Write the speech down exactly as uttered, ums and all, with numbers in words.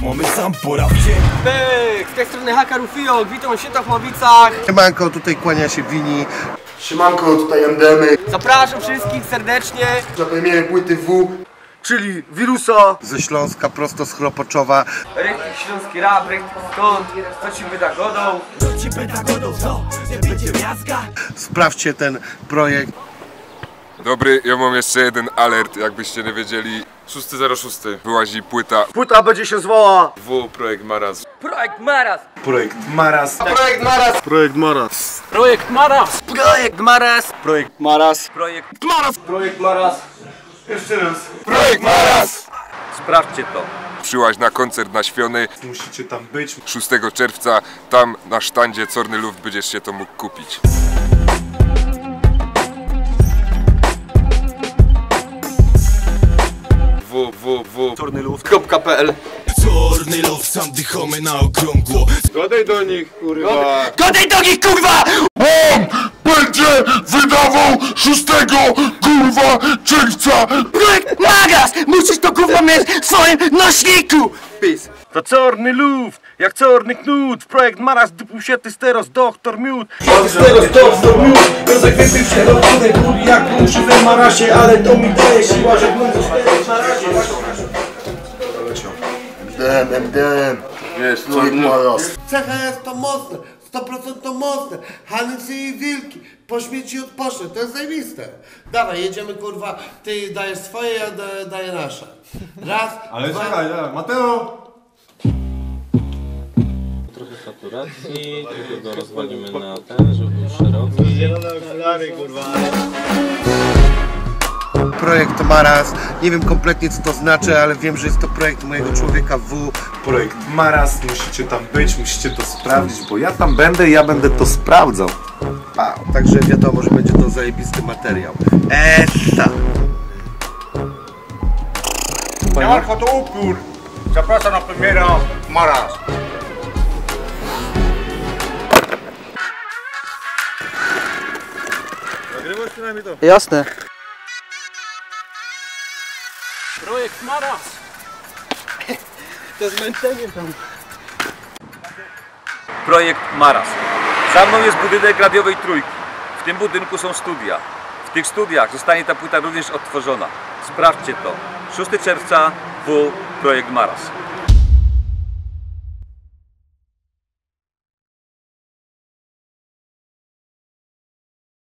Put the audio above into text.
Mamy sam porawcie. Pyk! Z tej strony Haka Rufiok, witam w Świętochłowicach. Siemanko, tutaj kłania się Wini. Siemanko, tutaj M D M-y. Zapraszam wszystkich serdecznie. Za premierę płyty W. Czyli wirusa ze Śląska, prosto z Chropoczowa. Richtig śląski rap, richtig stąd. Co ci by tak godał? Co ci by tak godał, co? Że będzie miazga? Sprawdźcie ten projekt. Dobry, ja mam jeszcze jeden alert, jakbyście nie wiedzieli. Szósty zero szósty wyłazi płyta. Płyta będzie się zwała W, projekt Maras. Projekt Maras! Projekt Maras. Projekt Maras. Projekt Maras. Projekt Maras! Projekt Maras. Projekt Maras. Projekt Maras! Projekt Maras! Jeszcze raz. Projekt Maras. Sprawdźcie to. Przyłaź na koncert na Świąt. Musicie tam być. Szóstego czerwca tam na sztandzie Corny Luft będziesz się to mógł kupić. W, w, w. Kropka P L. Corny Luft, sam dychamy na okrągło. Gadaj do nich, kurwa. Godaj do nich, kurwa! Będzie wydawał szóstego kurwa czerwca. Projekt Maras! Musisz to, kurwa, mieć w swoim nośniku! Peace. To Corny Luft, jak Corny Knut. W projekt Maras dupił się ty steros doktor Miód. Steros to zrobił, rozekręcił się do wody, ból jak uszy w Marasie, ale to mi daje siła, że bym został na razie. M D M, M D M. Wiesz, Projekt Maras. Cecha jest to mocne, sto procent to mocne. Hansy i wilki, po śmieci od poszły, to jest zajebiste. Dawaj, jedziemy, kurwa, ty dajesz swoje, ja da- daję nasze. Raz, Ale dwa. Czekaj, ja, Mateo! Trochę saturacji, trochę go rozwalimy na ten, żeby był szeroki. Projekt Maras. Nie wiem kompletnie, co to znaczy, ale wiem, że jest to projekt mojego człowieka W. Projekt Maras, musicie tam być, musicie to sprawdzić, bo ja tam będę i ja będę to sprawdzał. A, także wiadomo, że będzie to zajebisty materiał. Esa! Jarko to upór. Zapraszam na premierę Maras. Jasne. Projekt Maras! To zmęczenie tam. Projekt Maras. Za mną jest budynek radiowej Trójki. W tym budynku są studia. W tych studiach zostanie ta płyta również odtworzona. Sprawdźcie to. Szóstego czerwca W, Projekt Maras.